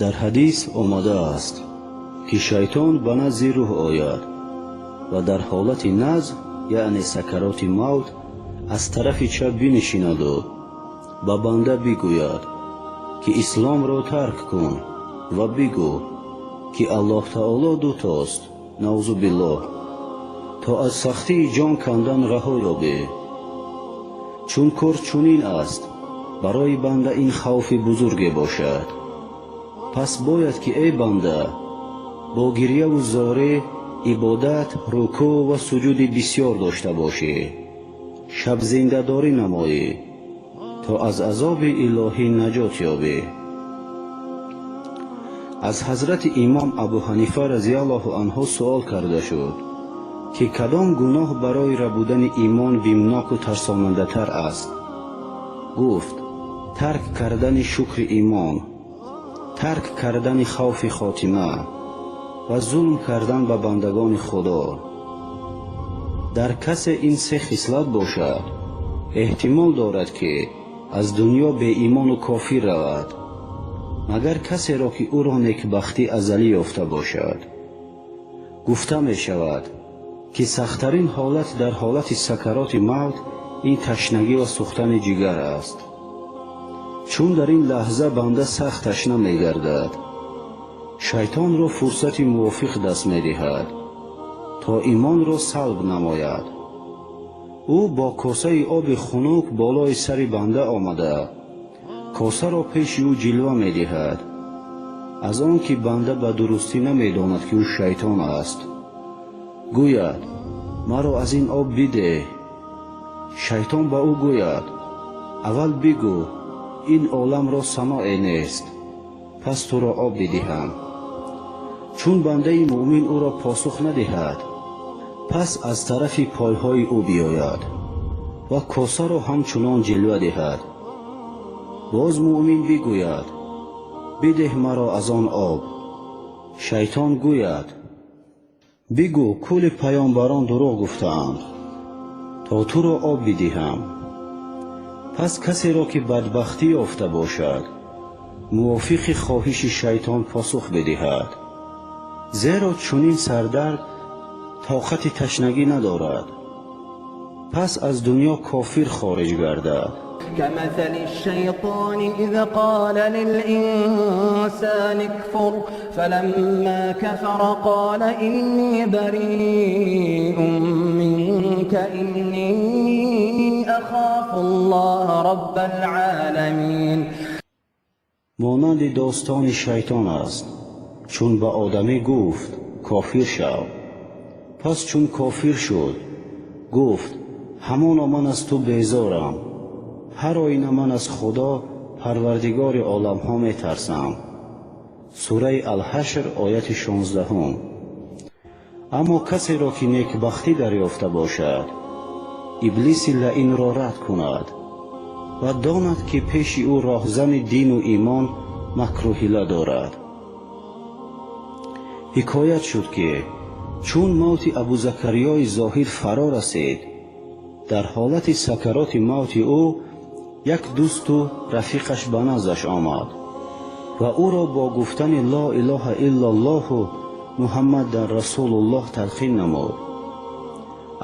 Дар ҳадис омадааст, ки шайтон ба назди рӯҳ ояд ва дар ҳолати назъ, яъне сакароти мавт, аз тарафи чап бинишинаду ба банда бигӯяд, ки исломро тарк кун ва бигӯ, ки Аллоҳ таоло дутост, наъузу биллоҳ, то аз сахтии ҷон кандан раҳо ёбӣ. Чун кор чунин аст, барои банда ин хавфи бузурге бошад. Пас бояд ки эй банда бо гирьяву зорӣ, ибодат, рукӯъ ва суҷуди бисьёр дошта бошӣ, шабзиндадорӣ намоӣ, то аз азоби илоҳӣ наҷот ёбӣ. Аз ҳазрати имом Абу Ҳанифа разияллоҳу анҳу суол карда шуд, ки кадом гуноҳ барои рабудани имон бимноку тарсонандатар аст? Гуфт: тарк кардани шукри имон, тарк кардани хавфи хотима ва зулм кардан ба бандагони Худо. Дар касе ин се хислат бошад, эҳтимол дорад, ки аз дунё беимону кофир равад, магар касеро, ки ӯро некбахтӣ азалӣ ёфта бошад. Гуфта мешавад, ки сахттарин ҳолат дар ҳолати сакароти мавт ин ташнагӣ ва сӯхтани ҷигар аст. Чун дар ин лаҳза банда сахт ташна мегардад, шайтонро фурсати мувофиқ даст медиҳад, то имонро салб намояд. Ӯ бо косаи оби хунук болои сари банда омада, косаро пеши ӯ ҷилва медиҳад. Аз он ки банда ба дурустӣ намедонад, ки ӯ шайтон аст, гӯяд: маро аз ин об бидеҳ. Шайтон ба ӯ гӯяд: аввал бигӯ, ин оламро саное нест, пас туро об бидиҳам. Чун бандаи муъмин ӯро посух надиҳад, пас аз тарафи пойҳои ӯ биёяд ва косаро ҳамчунон ҷилва диҳад. Боз муъмин бигӯяд: бидеҳ маро аз он об. Шайтон гӯяд: бигӯ, кулли паёмбарон дурӯғ гуфтаанд, то туро об бидиҳам. Пас касеро, ки бадбахтӣ ёфта бошад, мувофиқи хоҳиши шайтон посух бидиҳад, зеро чунин сардард тоқати ташнагӣ надорад, пас аз дунё кофир хориҷ гардад. كمثل الشيطان إذ قال للإنسان اكفر، فلما كفر قال إني بريء منك، إني أخاف الله رب العالمين. Монанди достони шайтон аст, чун ба одамӣ гуфт: кофир шав. Пас чун кофир шуд, гуфт: ҳамоно ман аз ту безорам, ҳар оина ман аз Худо, Парвардигори оламҳо, метарсам. Сураи Алҳашр, ояти 16-ум. Аммо касеро, ки некбахтӣ дарёфта бошад, иблиси лаинро рад кунад ва донад, ки пеши ӯ роҳзани дину имон макру ҳила дорад. Ҳикоят шуд, ки чун мавти Абузакариёи Зоҳид фаро расид, дар ҳолати сакароти мавти ӯ як дӯсту рафиқаш ба наздаш омад ва ӯро бо гуфтани ло илоҳа иллаллоҳу Муҳаммадан расулуллоҳ талқин намуд.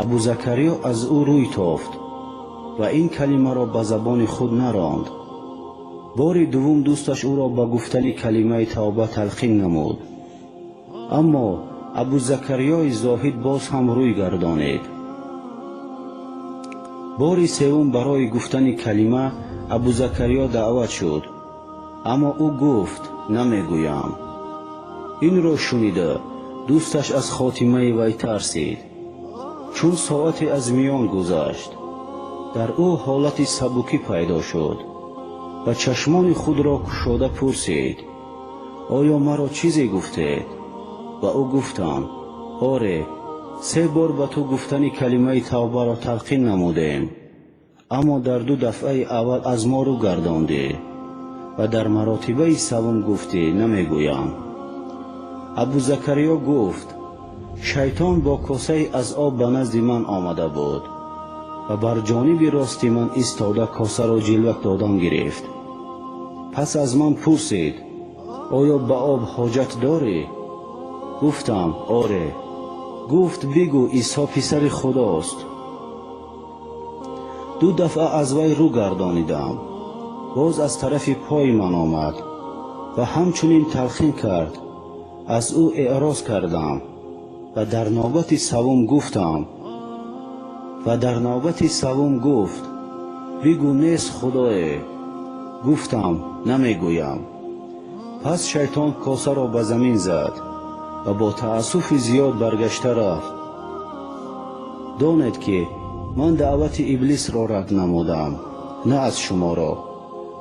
Абузакариё аз ӯ рӯй тофт ва ин калимаро ба забони худ наронд. Бори дуввум дӯсташ ӯро ба гуфтани калимаи тавба талқин намуд, аммо Абузакариёи Зоҳид боз ҳам рӯй гардонид. Бори севум барои гуфтани калима Абузакариё даъват шуд, аммо ӯ гуфт: намегӯям. Инро шунида, дӯсташ аз хотимаи вай тарсид. Чун соате аз миён гузашт, дар ӯ ҳолати сабукӣ пайдо шуд ва чашмони худро кушода пурсид: оё маро чизе гуфтед? Ба ӯ гуфтанд: оре, се бор ба ту гуфтани калимаи тавбаро талқин намудем, аммо дар ду дафъаи аввал аз мо рӯ гардондӣ ва дар маротибаи севум гуфтӣ: намегӯям. Абузакариё гуфт: шайтон бо косае аз об ба назди ман омада буд ва бар ҷониби рости ман истода, косаро ҷилва додан гирифт. Пас аз ман пурсид: Оё ба об ҳоҷат дорӣ? Гуфтам: Оре. Гуфт: Бигӯ Исо писари Худост. Ду дафъа аз вай рӯ гардонидам. Боз аз тарафи пои ман омад ва ҳамчунин талқин кард. Аз ӯ эъроз кардам ва дар навбати саввум гуфтам ва дар навбати саввум гуфт: Бигӯ нест худое. Гуфтам: Намегӯям. Пас шайтон косаро ба замин зад ва бо таассуфи зиёд баргашта рафт. Донед, ки ман даъвати иблисро рад намудам, на аз шуморо,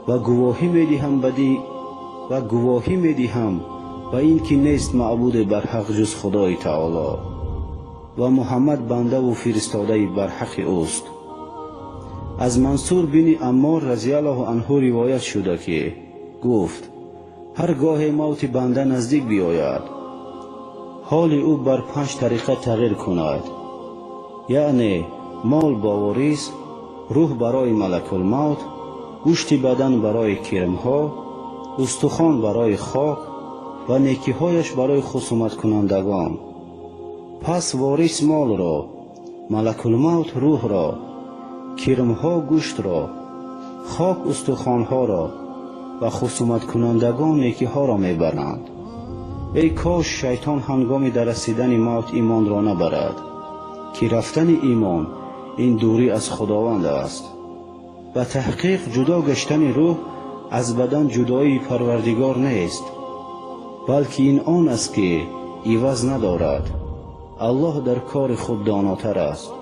ва гувоҳӣ медиҳам бади ва гувоҳӣ медиҳам ба ин ки нест маъбуде барҳақ ҷуз Худои Таоло ва Муҳаммад бандаву фиристодаи барҳақи ӯст. Аз Мансур бини Аммор разиаллоҳу анҳу ривоят шуда, ки гуфт: Ҳар гоҳе мавти банда наздик биёяд, ҳоли ӯ бар панҷ тариқа тағйир кунад, яъне мол бо ворис, рӯҳ барои малакулмавт, гӯшти бадан барои кирмҳо, устухон барои хок ва некиҳояш барои хусуматкунандагон. Пас ворис молро, малакулмавт рӯҳро, кирмҳо гӯштро, хок устухонҳоро ва хусуматкунандагон некиҳоро мебаранд. Эй кош шайтон ҳангоми дар расидани мавт имонро набарад, ки рафтани имон ин дурӣ аз Худованд аст. Ба таҳқиқ, ҷудо гаштани рӯҳ аз бадан ҷудоии Парвардигор нест, балки ин он аст, ки иваз надорад. Аллоҳ дар кори худ донотар аст.